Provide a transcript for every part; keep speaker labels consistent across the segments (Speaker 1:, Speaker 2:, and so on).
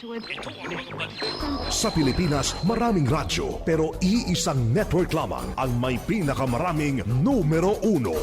Speaker 1: Afterwards,
Speaker 2: Sa Pilipinas, maraming radyo pero iisang network lamang ang may pinakamaraming numero uno.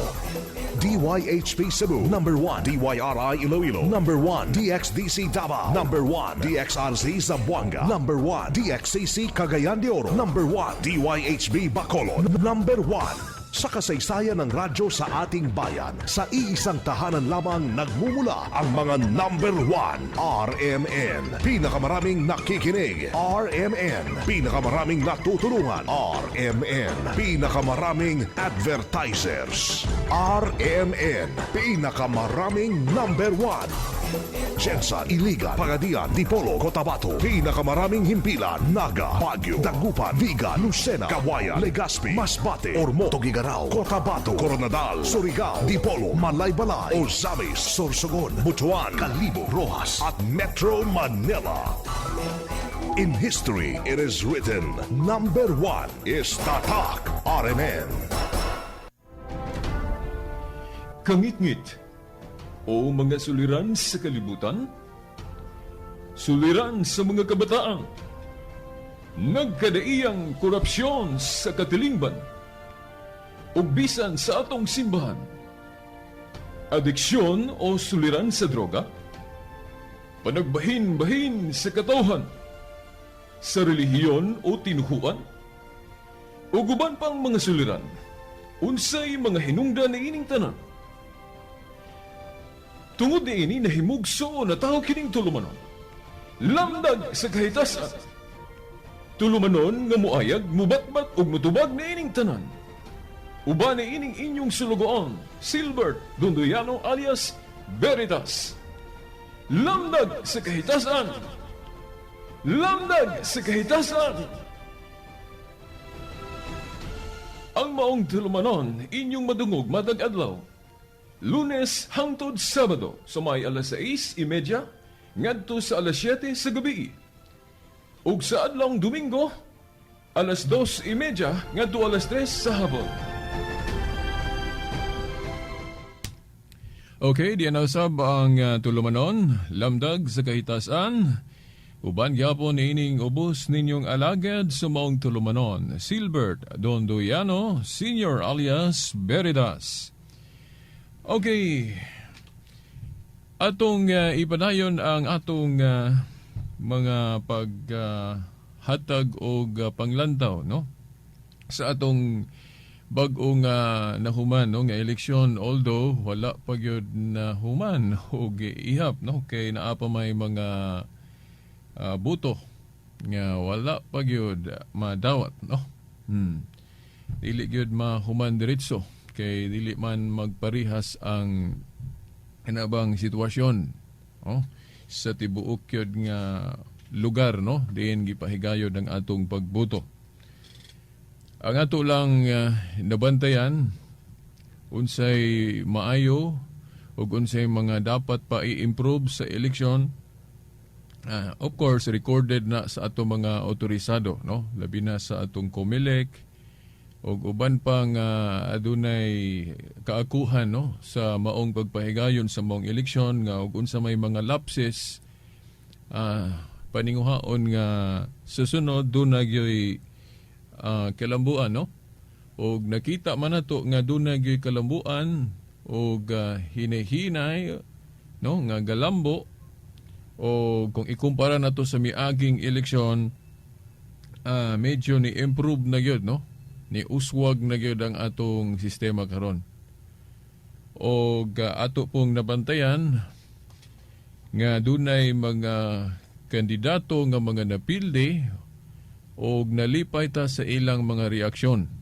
Speaker 2: DYHP Cebu, number 1. DYRI Iloilo, number 1. DXDC Davao, number 1. DXRZ Zamboanga, number 1. DXCC Cagayan de Oro, number 1. DYHB Bacolod, number 1. Sa kasaysayan ng radyo sa ating bayan, sa iisang tahanan lamang nagmumula ang mga number 1. RMN. Pinakamaraming nakikinig. RMN. Pinakamaraming natutulungan. RMN. Pinakamaraming advertisers. RMN. Pinakamaraming number 1. GenSan, Iligan, Pagadian, Dipolog, Cotabato. Pinakamaraming himpilan, Naga, Baguio, Dagupan, Vigan, Lucena, Cauayan, Legazpi, Masbate, Ormoc, Tuguegarao, Cotabato, Koronadal, Surigao, Dipolog, Malaybalay, Ozamiz, Sorsogon, Butuan, Kalibo, Roxas, at Metro Manila. In history, it is written, number 1 is Tatak RMN.
Speaker 3: Kangitngit o mga suliran sa kalibutan, suliran sa mga kabataan, nagkadaiyang korupsyon sa katilingban, ug bisan sa atong simbahan, adiksyon o suliran sa droga, panagbahin-bahin sa katawhan, sa relihiyon o tinuhuan, ug uban pang mga suliran, unsay mga hinungdan niining tanan? Tungod niini, nahimugso na tawo kining tulumanon. Lamdag sa Kahitasan. Tulumanon nga muayag, mubatbat ug mutubag niining tanan. Uban niining inyong sulugoon, Silbert Dondoyano alias Veritas. Lamdag sa Kahitasan. Lamdag sa Kahitasan. Ang maong tulumanon inyong madungog matag adlaw, Lunes hangtod Sabado, sa may alas 6:30 ngadto sa alas 7 sa gabi. Ug sa adlawng Domingo, alas 2:30 ngadto alas 3 sa hapon. Okay, di na usab ang tulumanon, Lamdag sa Kahitasan. Uban gyapon ining ubos ninyong alagad sa maong tulumanon, Silbert Dondoyano, Senior alias Veritas. Okay. Atong ipadayon ang atong mga paghatag og panglantaw, no, sa atong bag-ong nahuman, no, nga eleksyon, although wala pa gyud nahuman og ihap, no, kay naa pa may mga buto nga wala pa gyud madawat, no. Dili gyud mahuman diretso kay dili man magparihas ang kanabang sitwasyon, oh, sa tibuok gyud nga lugar, no, diin gipahigayod ang atong pagboto. Ang ato lang nabantayan, unsay maayo ug unsay mga dapat pa i-improve sa eleksyon. Of course, recorded na sa atong mga otorisado, no, labi na sa atong COMELEC ug uban pang adunay kaakuhan, no, sa maong pagpahigayon sa maong eleksyon, nga ug unsa may mga lapses, paninguhaon nga susunod duna gyoy kalambuan, no, og nakita man nato nga duna gyoy kalambuan og hinay-hinay, no, nga galambo. O kung ikumpara nato sa miaging eleksyon, medyo ni improve na gyud, no, ni uswag na gyud ang atong sistema karon. Og ato pong nabantayan nga dunay mga kandidato nga mga napildi og nalipay ta sa ilang mga reaksyon.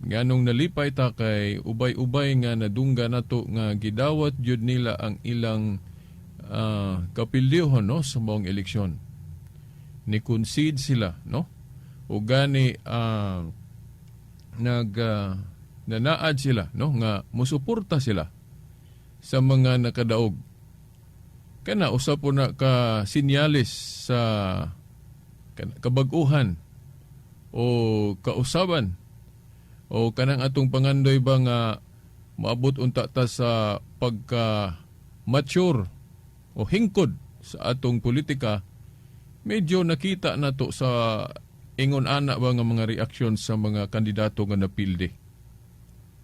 Speaker 3: Nganong nalipay ta? Kay ubay-ubay nga nadungga nato nga gidawat gyud nila ang ilang kapildihon, no, sa maong eleksyon. Ni concede sila, no, ug gani nag nanaad sila, no, nga musuporta sila sa mga nakadaog. Kana usa po na ka sinyalis sa kabag-uhan o kausaban o kanang atong pangandoy ba nga maabot unta ta sa pagka mature o hingkod sa atong politika. Medyo nakita na to sa ingon ana ba nga mga reaksyon sa mga kandidato nga napildi.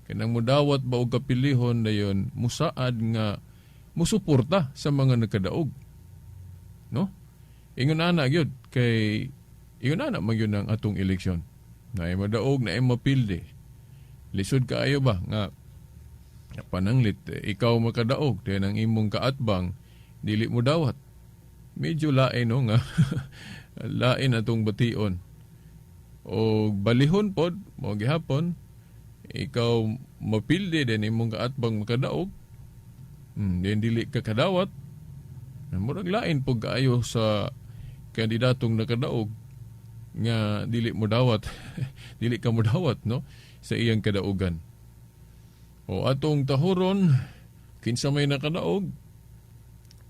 Speaker 3: Kanang mudawat ba og kapilihon, dayon musaad nga musuporta sa mga nakadaog. No? Ingon ana gyud kay ingon ana man gyud ang atong eleksyon. Naay madaog, naay mapildi. Lisod kaayo ba nga pananglit eh, ikaw makadaog, then ang imong kaatbang dili mo dawat? Medyo lain, no, nga lain atong bation. O balihon pod mo gihapon, ikaw mapildi, then imong kaatbang makadaog, then dili ka kadawat. Murag lain pud kaayo sa kandidatong nakadaog nga dili mo dawat, dili ka mo dawat, no, sa iyang kadaugan. O atong tahuron kinsa may nakadaog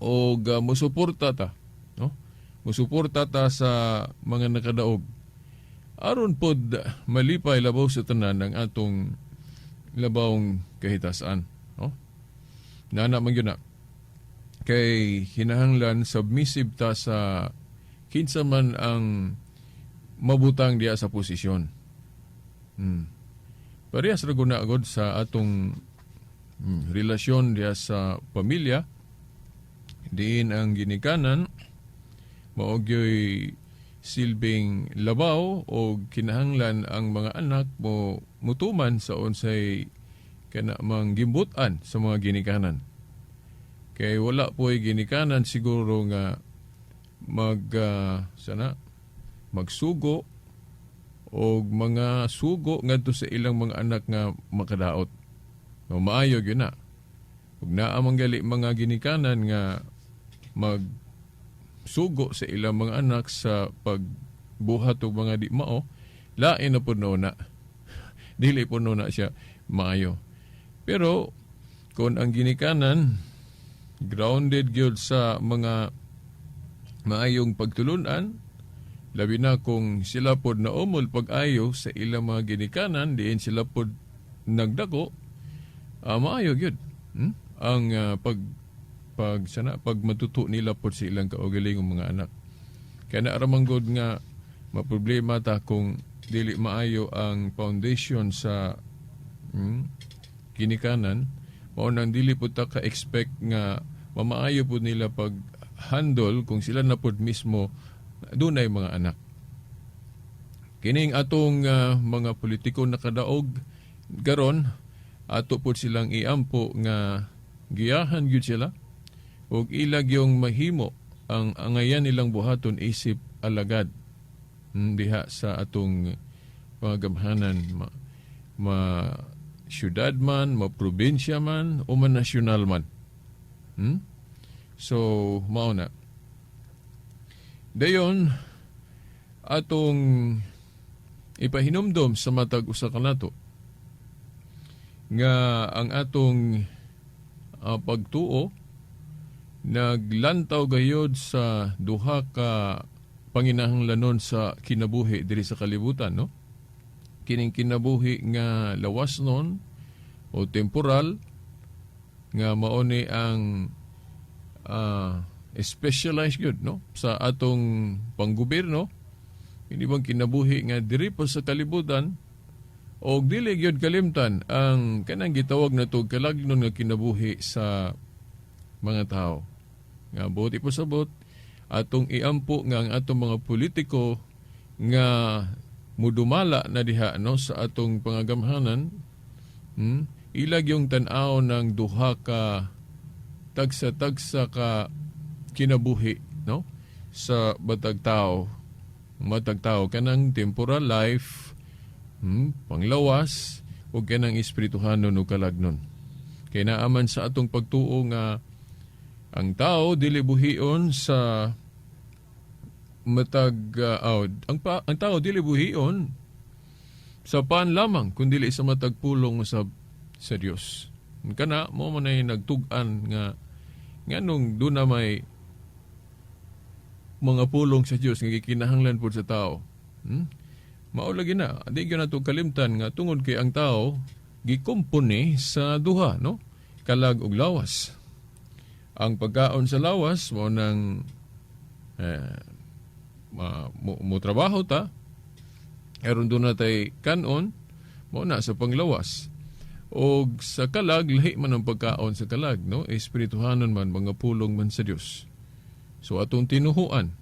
Speaker 3: o musuporta ta, no, musuporta ta sa mga nakadaog aron pod malipay labaw sa tanan ang atong labawng kahitasan, no? Nana man gyud na kay kinahanglan submissive ta sa kinsa man ang mabutang diya sa posisyon. Parehas ra gud na gud sa atong relasyon diya sa pamilya, diin ang ginikanan mao gyoy silbing labaw o kinahanglan ang mga anak mo mutuman sa unsay kana mang gimbut-an sa mga ginikanan. Kay wala po'y ginikanan siguro nga mag sana magsugo o mga sugo ngadto sa ilang mga anak nga makadaot. No, maayo gyud na. Ug naa man gali mga ginikanan nga mag sugo sa ilang mga anak sa pagbuhat og mga di mao, lain na pud na. Dili pud na siya maayo. Pero kung ang ginikanan grounded gyud sa mga maayong pagtulunan, labi na kung sila pod naumol pag-ayo sa ilang mga ginikanan diin sila pod nagdako, maayo gyud, Ang pag pag sana pag matuto nila pod sa ilang kaugalingong mga anak. Kaya na ra man gud nga maproblema ta kung dili maayo ang foundation sa ginikanan. Mao nang dili pud ta ka-expect nga mamaayo pud nila pag handle kung sila na pud mismo dunay mga anak. Kining atong mga politiko nakadaog karon, ato pud silang iampo nga giyahan gyud sila ug ila gyung mahimo ang angayan nilang buhaton isip alagad diha sa atong mga gamhanan, ma syudad man, ma probinsya man o ma nasyonal man. So mao na. Dayon atong ipahinumdom sa matag usa kanato nga ang atong pagtuo naglantaw gayod sa duha ka panginahanglanon sa kinabuhi diri sa kalibutan, no? Kining kinabuhi nga lawas nun o temporal nga mao ni ang specialized gyud, no, sa atong panggobyerno. Kini bang kinabuhi nga diri pa sa kalibutan og dili gyud kalimtan ang kanang gitawag nato kalagnon nga kinabuhi sa mga tao nga buot ipasabot, atong iampo nga ang atong mga politiko nga mudumala na diha, no, sa atong pangagamhanan, ilag yung tan-aw ng duha ka tagsa-tagsa ka kinabuhi, no, sa batag tao, matag tao, kanang temporal life, panglawas ug kanang espirituhanon o kalagnon. Kay naaman sa atong pagtuo nga ang tao dili buhion sa matag oh, ang tao dili buhion sa pan lamang kundi sa matag pulong sa Dios. Kana mao man ay nagtug-an nga nganong duna may mga pulong sa Dios nga gikinahanglan pud sa tao. Mao lagi na, di gyud nato kalimtan nga tungod kay ang tao gikompone sa duha, no? Kalag ug lawas. Ang pagkaon sa lawas mao nang mo trabaho ta aron duna tay kanon, mao na sa panglawas. Og sa kalag, lahi man ang pagkaon sa kalag, no? Espirituhanon man, mga pulong man sa Dios. So atong tinuhuan.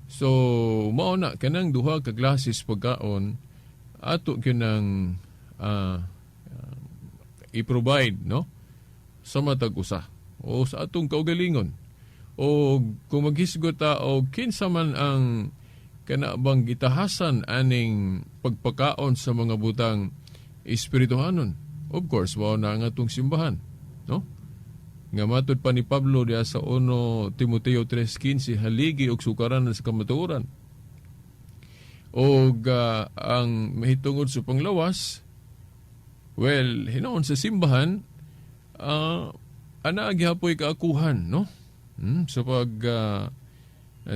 Speaker 3: So mao na kanang duha ka klases pagkaon ato gyud nang i-provide, no? Sa matag usa o sa atong kaugalingon. O kung maghisgot ta og kinsa man ang kana bang gitahasan aning pagpakaon sa mga butang espirituhanon, of course, mao na ang atong simbahan, no? Nga matud pa ni Pablo diha sa 1 Timoteo 3:15, haligi og sukaran sa kamatuoran. Og ang mahitungod sa panglawas, well, hinuon sa simbahan, ana gihapoy kaakuhan, no? Sa pag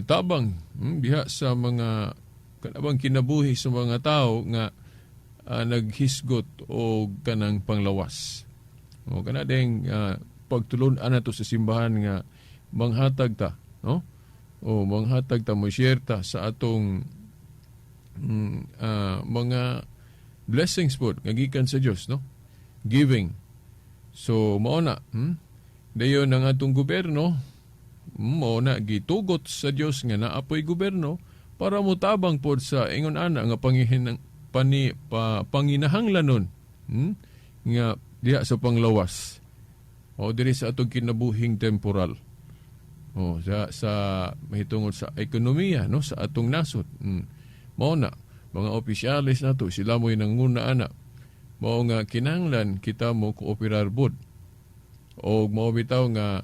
Speaker 3: tabang diha sa mga kanabang kinabuhi sa mga tao nga naghisgot og kanang panglawas. O kana ding pagtulun-an nato sa simbahan nga manghatag ta, no? O manghatag ta, mo share ta sa atong mga blessings pod nga gikan sa Dios, no? Giving. So mao na, Dayon ang atong gobyerno, mao na gitugot sa Dios nga naapoy gobyerno para motabang pod sa ingon ana nga pangihin pani pa, panginahanglanon nga diha sa panglawas o diri sa atong kinabuhing temporal o sa mahitungod sa ekonomiya, no, sa atong nasod. Mao na mga opisyales nato, sila mo'y nanguna ana, mao nga kinahanglan kita mo kooperar pod. O mao bitaw nga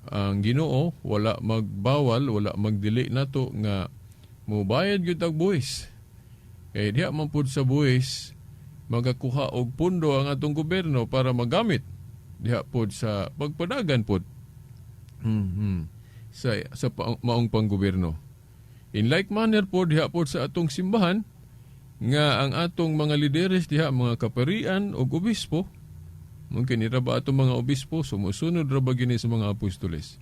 Speaker 3: ang Ginoo wala magbawal, wala magdili nato nga mubayad gyud tag buwis, kay diha man pud sa buwis magakuha og pundo ang atong gobyerno para magamit diha pod sa pagpadagan pod sa maong panggobyerno. In like manner pod diha pod sa atong simbahan nga ang atong mga lideres diha, mga kaparian og obispo, mungkin ira ba atong mga obispo, sumusunod ra ba gini sa mga apostoles?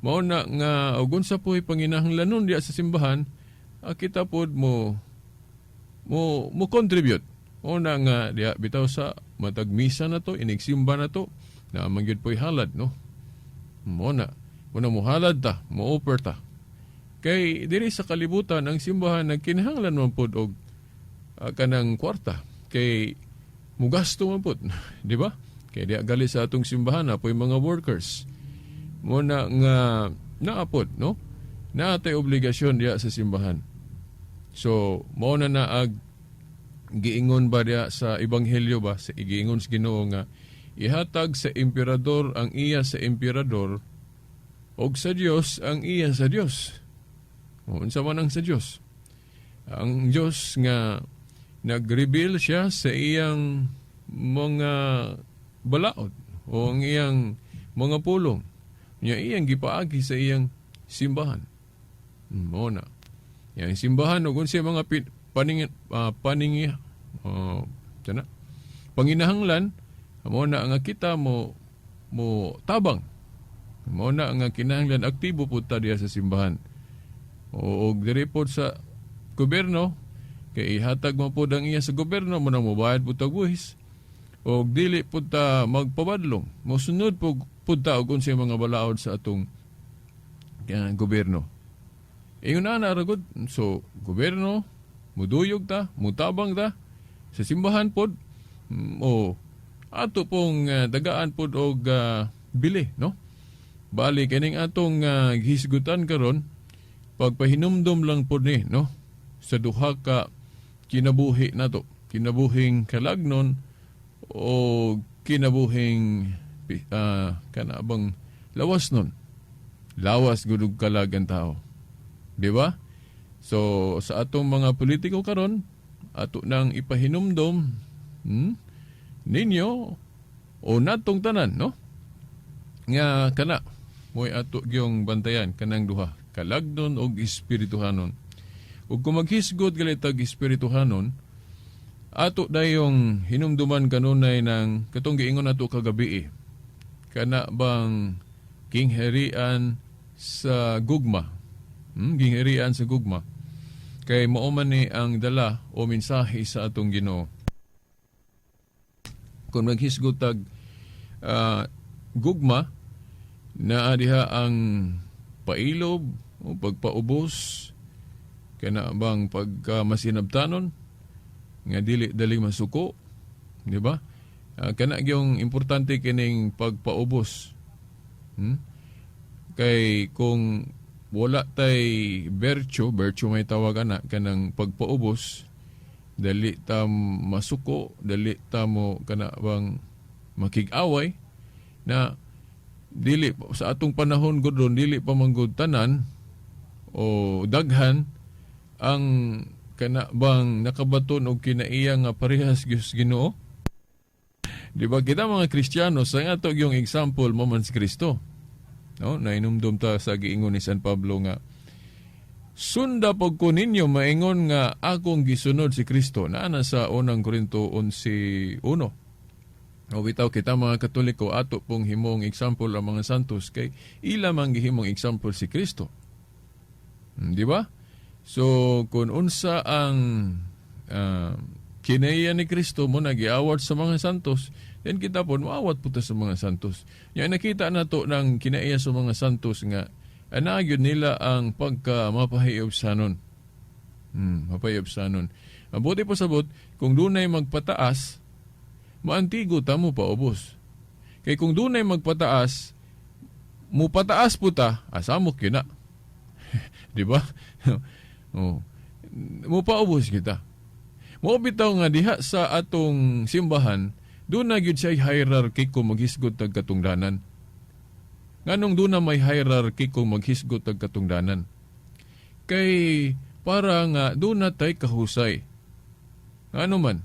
Speaker 3: Mao na nga og unsa po'y panginahanglanon diha sa simbahan, kita pod mo contribute. Mao na nga diha bitaw sa matag misa na to, inigsimba na to, na man gyud po'y halad, no? Mao na. Mao na mohalad ta, mo offer ta. Kay diri sa kalibutan ang simbahan nagkinahanglan man pod og kanang kwarta kay mugasto man pod, di ba? Kay diha gali sa atong simbahan na po'y mga workers. Mao na nga naapod, no? Naatay obligasyon diha sa simbahan. So, mao na naag giingon ba diha sa ebanghelyo ba, sa giingon sa Ginoo nga ihatag sa emperador ang iya sa emperador og sa Dios ang iya sa Dios. O, unsa man ang sa Dios? Ang Dios nga nag-reveal siya sa iyang mga balaod o ang iyang mga pulong. Nya iyang gipaagi sa iyang simbahan. Mao na. Yang simbahan og unsay mga paningi sana panginahanglan, mao na nga kita mo tabang. Mao na nga kinahanglan aktibo pud ta diha sa simbahan. O og diri pod sa gobyerno, kay ihatag mo pod ang iya sa gobyerno, mao nang mobayad pud tag buhis. Og dili pud ta magpabadlong. Mosunod pud ta og unsay mga balaod sa atong gobyerno. Ingon na ra gud. So, gobyerno, muduyog ta, mutabang ta, sa simbahan pod, o ato pong dagaan pod og bili, no? Bali, kining atong gihisgutan karon, pagpahinumdom lang pod ni, no? Sa duha ka kinabuhi nato, kinabuhing kalagnon o kinabuhing kana bang lawas nun. Lawas gud ug kalag ang tao. Di ba? So sa atong mga politiko karon, ato nang ipahinumdom ninyo o natong tanan, no? Nga kana mo'y ato gyung bantayan kanang duha, kalagnon og espirituhanon. Ug kung maghisgot galitag espirituhanon, ato dayong hinumduman kanunay ng katong giingon nato kagabi eh. Kana bang kingharian sa gugma. Gingharian sa gugma. Kay mao man ni ang dala o mensahe sa atong Ginoo. Kung maghisgot tag gugma, naa diha ang pailob o pagpaubos, kana bang pagka masinabtanon nga dili dali masuko, di ba? Kana gyung importante kining pagpaubos. Kay kung wala tay virtue, virtue may tawag ana, kanang pagpaubos, dali ta masuko, dali ta mo kana bang makig-away na dili sa atong panahon gud ron, dili pa manggod tanan o daghan ang kana bang nakabaton og kinaiya nga parehas gyud sa Ginoo. Di ba kita mga Kristiyano, sa nga to yung example mo man si Kristo. No, nainumdum ta sa giingon ni San Pablo nga sunda pag ko ninyo maingon nga akong gisunod si Kristo, naa na sa Unang Korinto 11:1. O bitaw kita mga Katoliko, ato pong himong example ang mga santos kay ila man gihimong example si Kristo. Di ba? So kung unsa ang kinaiya ni Kristo mo nagiawat sa mga santos, then kita po moawat po ta sa mga santos. Ya nakita na to ng kinaiya sa mga santos nga anagyod nila ang pagka mapahiobsanon. Mapahiobsanon. Mabuti po sabot, kung dunay magpataas, maantigo ta mo paubos. Kay kung dunay magpataas, mupataas po ta, asamok yun na. Di ba? Oh. Mupaubos kita. Mao bitaw nga diha sa atong simbahan, doon na gyud siya hierarchy kung maghisgot tag katungdanan. Nganong doon na may hierarchy kung maghisgot tag katungdanan? Kay para nga doon na tay kahusay. Ano man?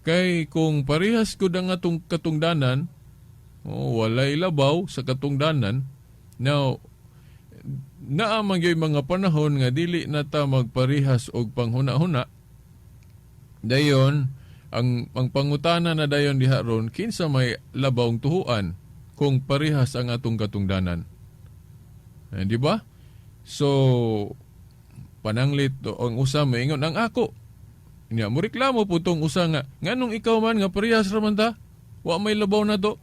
Speaker 3: Kay kung parehas ko ang atong katungdanan, oh, walay labaw sa katungdanan. Now, naa man gyud mga panahon nga dili na ta magparehas og panghuna-huna. Dayon, ang pangutana na dayon diha ron, kinsa may labawng tuhuan kung parehas ang atong katungdanan? Eh, di ba? So, pananglit ang usa maingon ang ako. Nya mo reklamo po tong usa nga nganong ikaw man nga parehas ra man ta? Wa may labaw na to.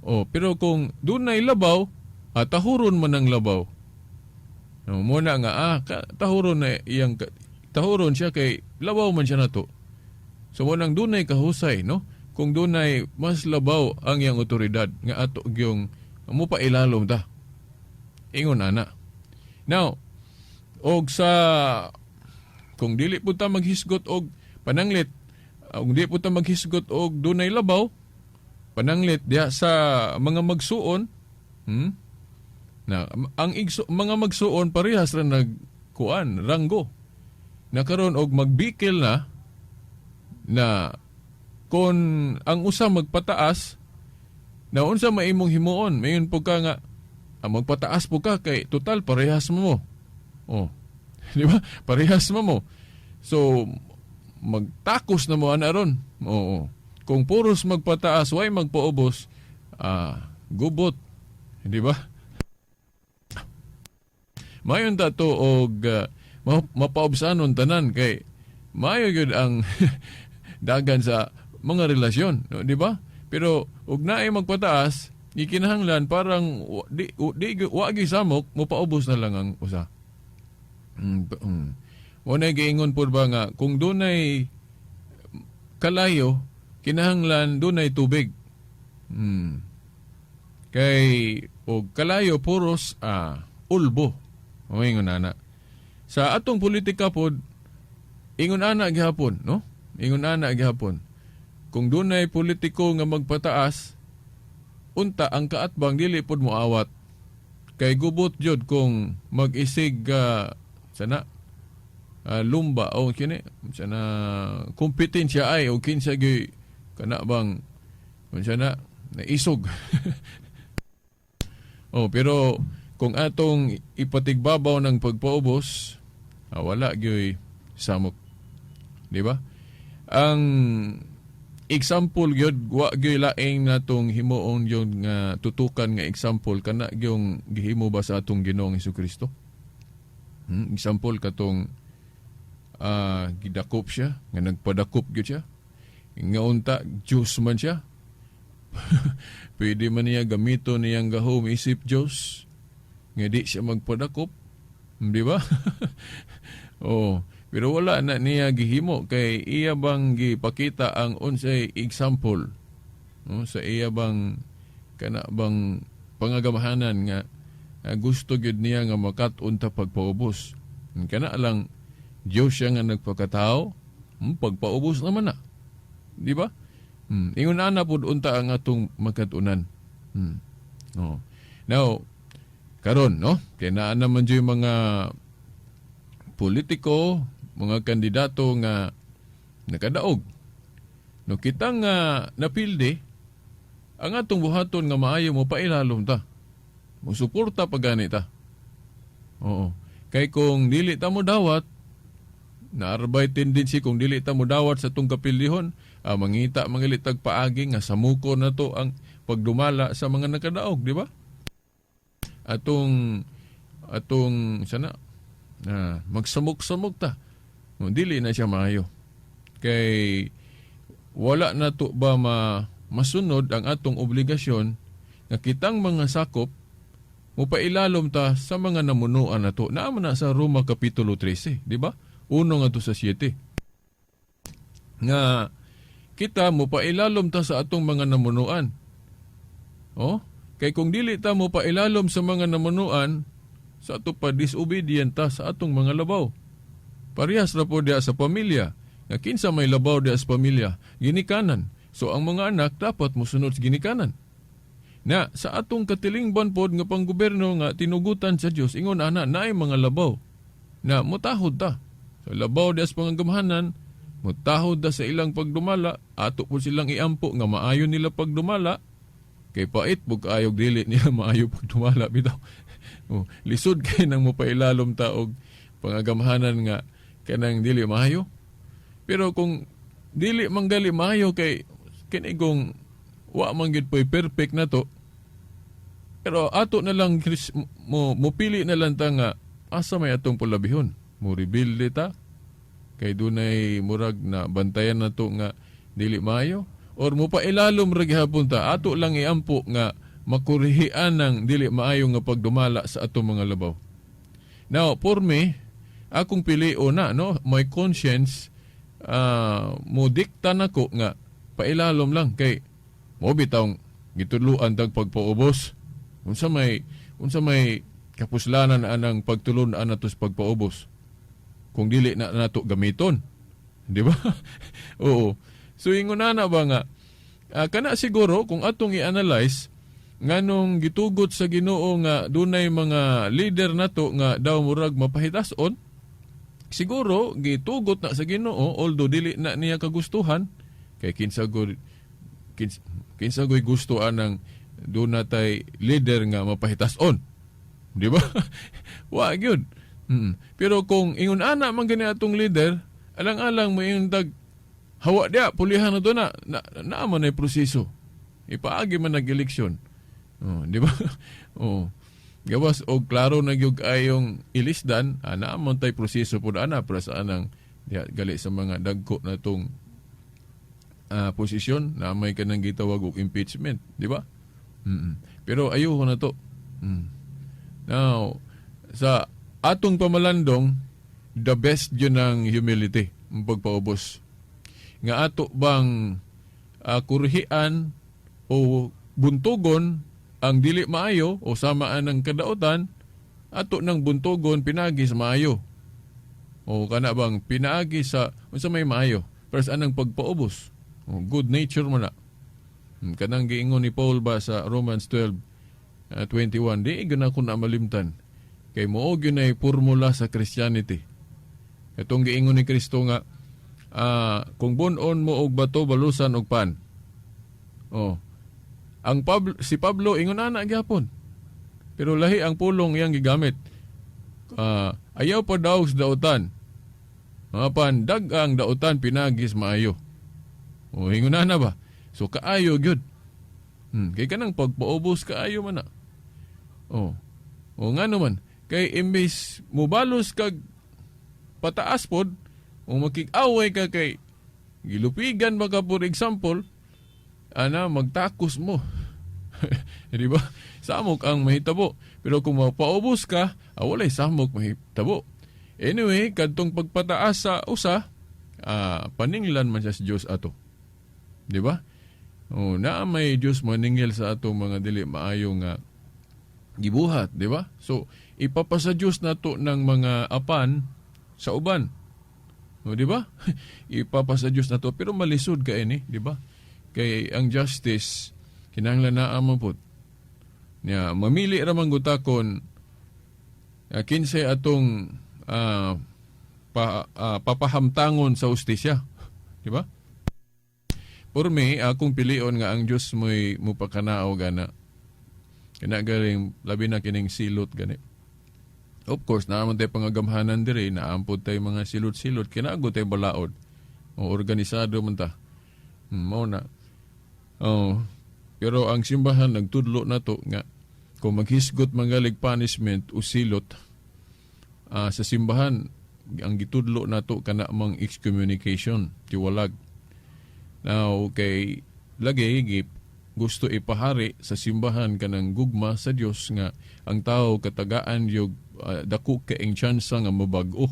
Speaker 3: Oh, pero kung dunay labaw, tahuron man ang labaw. No, muna nga tahuron na iyang tahuron siya kay labaw man siya nato. So mo nang dunay kahusay, no? Kung dunay mas labaw ang iyang otoridad nga ato gyung mo pa ilalom ta. Ingon ana. Now, og sa kung dili po ta maghisgot og pananglit, kung dili po ta maghisgot og dunay labaw, pananglit diha sa mga magsuon, Na ang mga magsuon parehas ra nagkuan ranggo. Na karon og magbikil na na kon ang usa magpataas na, unsa maimong himuon? Mayon po ka nga magpataas po ka kay total parehas mo mo. Oh. Di ba? Parehas mo mo. So magtakos na mo ana ron. Oo. Kung puros magpataas, way magpaubos, gubot. Di ba? Mayon ta to og mapaubsanon tanan kay maayo gyud ang dagan sa mga relasyon, no, di ba? Pero ug naay magpataas, gikinahanglan parang di wa gi samok, mopaubos na lang ang usa. Mo na giingon pod ba nga kung dunay kalayo, kinahanglan dunay tubig. Kay og kalayo puros ulbo. O ingon ana. Sa atong politika pod, ingon ana gihapon, no? Ingon ana gihapon. Kung dunay politiko nga magpataas, unta ang kaatbang dili pod moawat. Kay gubot jud kung mag-isig sana lumba o kini sana kompetensya ay o kinsa gyud kana bang unsa na naisog. Oh, pero kung atong ipatigbabaw ng pagpaubos, wala gyoy samok. Di ba? Ang example gyud, wa gyoy laing natong himuon gyud nga tutukan nga example kana gyung gihimo ba sa atong Ginoong Hesukristo. Example katong gidakop siya, nga nagpadakop gyud siya. Nga unta Diyos man siya. Pwede man niya gamiton niyang gahom isip Diyos nga di siya magpadakop. Di ba? Oh, pero wala na niya gihimo kay iya bang gipakita ang unsay example, no, sa iya bang kana bang pangagamhanan nga gusto gyud niya nga makat-on ta pagpaubos. Kana lang Dios siya nga nagpakatao, pagpaubos naman na. Di ba? Ingon ana pud unta ang atong makat-unan. Oh. Now, karon no, kay naa naman jud mga politiko, mga kandidato nga nakadaog. No, kita nga napildi, ang atong buhaton nga maayo, mo pailalom ta. Mo suporta pa gani ta. Oo. Kay kung dili ta mo dawat, naarbay tendency kung dili ta mo dawat sa atong kapildihon, mangita mangilitag paagi nga samuko na to ang pagdumala sa mga nakadaog, di ba? Atong atong sana na magsamok-samok ta. No, dili na siya maayo. Kay wala na to ba masunod ang atong obligasyon nga kitang mga sakop mupailalom ta sa mga namunuan nato. Naa man na sa Roma Kapitulo 13, di ba? 1 ngadto sa 7. Nga kita mupailalom ta sa atong mga namunuan. Oh, kay kung dili ta mopailalom sa mga namunuan, sa ato pa disobedient ta sa atong mga labaw. Parehas ra po diya sa pamilya. Nga kinsa may labaw diya sa pamilya? Ginikanan. So ang mga anak dapat mosunod sa ginikanan. Na sa atong katilingban pod nga panggobyerno nga tinugutan sa Dios, ingon ana naay mga labaw na mutahod ta. So labaw diya sa pangagamhanan, mutahod ta sa ilang pagdumala, ato po silang iampo nga maayo nila pagdumala, kay pait pug kaayog dili niya maayo pagdumala bitaw. Oh, lisod kay nang mopailalom ta og pangagamhanan nga kanang dili maayo. Pero kung dili man gali maayo, kay kini kung wa man gyud po'y perfect na to, pero ato na lang Chris, mo mopili na lang ta nga asa may atong pulabihon. Mo rebelde ta kay dunay murag na bantayan na to nga dili maayo, or mo pailalom ra gihapon ta, ato lang iampo nga makurihian ng dili maayo nga pagdumala sa atong mga labaw. Now, for me, akong pilio na, no, my conscience mo dikta nako nga pailalom lang kay mo bitawng gitudloan tag pagpaubos. Unsa may kapuslanan anang pagtulon-an nato sa pagpaubos kung dili na nato gamiton, di ba? Oo. So ingon na ba nga kana siguro kung atong i-analyze nganong gitugot sa Ginoo nga dunay mga leader nato nga daw murag mapahitas-on, siguro gitugot na sa Ginoo, although dili na niya kagustuhan, kay kinsa goy gusto anang duna tay leader nga mapahitas-on, di ba? Wa gyud. Pero kung ingon ana man gani atong leader, alang-alang mo ingon tag hawa dia, pulihan na to na na, naa man ay proseso, ipaagi man nag eleksyon. Oh, di ba? Oh. Gawas og klaro na gyud ayong ilisdan, naa man tay proseso pud ana para sa anang diha gali sa mga dagko na tong posisyon na may kanang gitawag og impeachment, di ba? Pero ayoko na to. Now, sa atong pamalandong, the best yun ang humility, ang pagpaubos. Nga ato bang kurhian o buntugon ang dili maayo o samaan ng kadautan, ato nang buntugon pinagi sa maayo. O kana bang pinaagi sa unsa may maayo para sa anang pagpaubos. O, good nature mo na. Kanang giingon ni Paul ba sa Romans 12, 21, di gyud ako na malimtan. Kay mao gyud ay formula sa Christianity. Itong giingon ni Kristo nga kung bun-on mo og bato, balusan og pan. Oh. Ang Pablo, si Pablo ingon ana gyapon. Pero lahi ang pulong iyang gigamit. Ayaw pa daw sa dautan. Mga pan, dag-ang dautan pinagis maayo. O, ingon ana ba? So kaayo gyud. Kay kanang pagpaubos kaayo man na. Oh. O nga naman, Kay imbes mubalos kag pataas pod, o makig-away ka kay gilupigan ba ka, for example, ana magtakos mo. Di ba? Samok ang mahitabo. Pero kung mapaubos ka, walay samok mahitabo. Anyway, kadtong pagpataas sa usa, paninglan man siya sa Dios ato. Di ba? Oh, naa may Dios maningil sa atong mga dili maayo nga gibuhat, di ba? So, ipapasa Dios nato ng mga apan sa uban. O, di ba? Ipapasa Dios nato pero malisod ka ini, di ba? Kay ang justice kinahanglan naa man pud. Nya mamili ra man gud ta kon kinsay atong papahamtangon sa hustisya, di ba? For me, akong pilion nga ang Dios mo'y mupakanaog ana. Kana galing labi na kining silot gani. Of course, naa man tay pangagamhanan diri, naampod tay mga silot-silot, kinago tay balaod. O organisado man ta. Mao na. Oh, pero ang simbahan nagtudlo nato nga kung maghisgot mangalig punishment o silot sa simbahan, ang gitudlo nato kana mang excommunication, tiwalag. Now, kay lagi gusto ipahari sa simbahan kanang gugma sa Dios nga ang tao katagaan yung dako kaing tsansa nga mabag-o.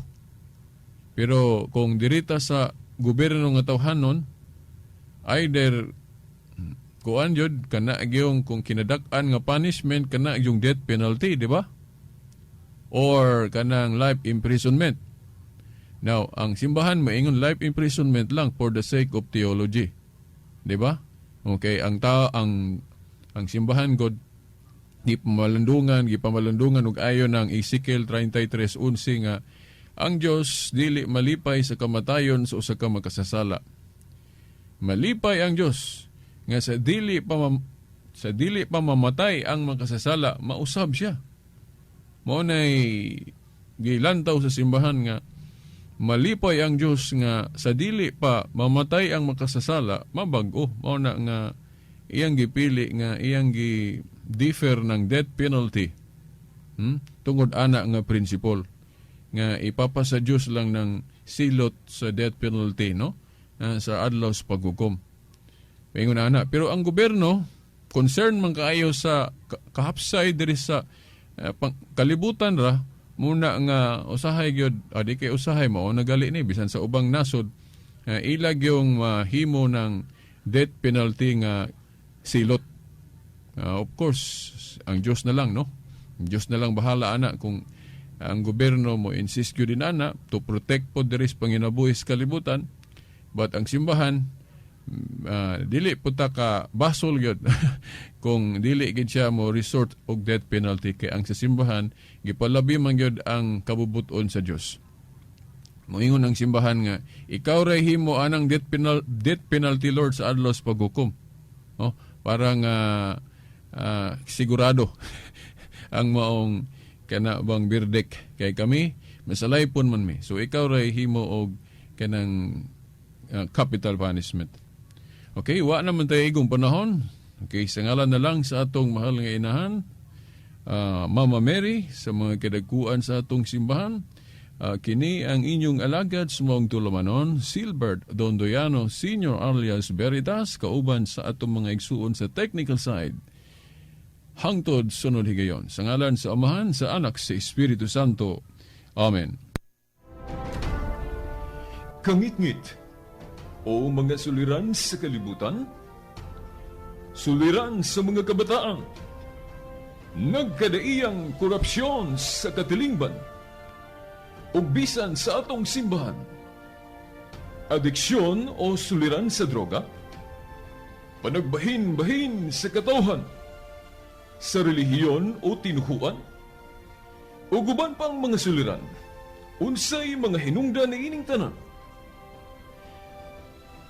Speaker 3: Pero kung dirita sa gobyerno nga tawhanon, either kuan jud kana gyung kung kinadak-an nga punishment, kana yung death penalty, di ba? Or kanang life imprisonment. Now, ang simbahan maingon life imprisonment lang for the sake of theology. Di ba? Okay, ang tao ang simbahan god gipamalandungan ug ayon ng Ezekiel 33:11 nga ang Dios dili malipay sa kamatayon sa usa ka makasasala. Malipay ang Dios nga sa dili pa mamatay ang makasasala, mausab siya. Mao nay gilantaw sa simbahan nga malipay ang Dios nga sa dili pa mamatay ang makasasala, mabag-o. Mao na nga iyang gipili nga iyang gi defer ng death penalty. Tungod ana nga principle nga ipapasa Dios lang ng silot sa death penalty, no? Sa adlaw sa paghukom. Ingon ana, pero ang gobyerno concern man kaayo sa kahapsay diri sa kalibutan ra muna nga usahay gyud, di kay usahay, mao nagali ni bisan sa ubang nasod, ilag yung mahimo ng death penalty nga silot. Of course, ang Diyos na lang, no? Ang Diyos na lang bahala ana kung ang gobyerno mo insist gyud din ana to protect po diri sa panginabuhi sa kalibutan. But ang simbahan, dili po ta ka basol gyud kung dili gid siya mo resort og death penalty, kay ang sa simbahan gipalabi man gyud ang kabubuton sa Dios. Moingon ang simbahan nga ikaw ray himo anang death penalty, Lord, sa adlaw sa paghukom. No? Parang sigurado ang maong kana bang verdict kay kami masalaypon man mi. So ikaw ray himo og kanang capital punishment. Okay, wa naman tayo igong panahon. Okay, sa ngalan na lang sa atong mahal nga inahan, Mama Mary, sa mga kadagkuan sa atong simbahan, kini ang inyong alagad sa maong tulumanon, Silbert Dondoyano Senior alias Veritas, kauban sa atong mga igsuon sa technical side. Hangtod sunod higayon. Sa ngalan sa Amahan, sa Anak, sa Espiritu Santo. Amen.
Speaker 1: Kangitngit o mga suliran sa kalibutan, suliran sa mga kabataan, nagkadaiyang korupsyon sa katilingban, ug bisan sa atong simbahan, adiksyon o suliran sa droga, panagbahin-bahin sa katawhan, sa relihiyon o tinuhuan, ug uban pang mga suliran, unsay mga hinungdan niining tanan?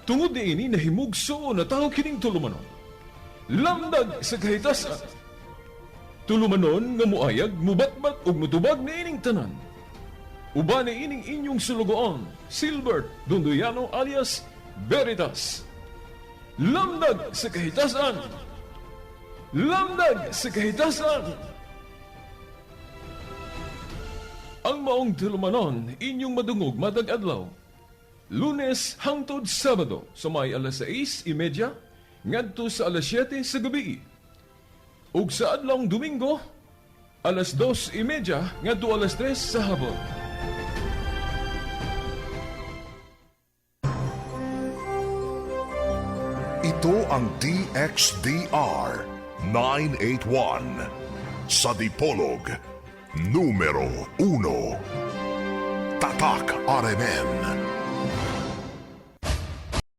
Speaker 1: Tungod niini nahimugso na tao kining tulumanon. Lamdag sa kahitasan. Tulumanon nga muayag, mubatbat ug mutubag niining tanan. Uban niining inyong sulugoon, Silbert Dondoyano alias Veritas. Lamdag sa kahitasan. Lamdag sa kahitasan. Ang maong tulumanon inyong madungog matag adlaw. Lunes hangtod Sabado sa may alas 6:30 ngadto sa alas 7 sa gabi. Ug sa adlawng Domingo, alas 2:30 ngadto alas 3 sa hapon.
Speaker 2: Ito ang DXDR 981 sa Dipolog, numero 1. Tatak RMN.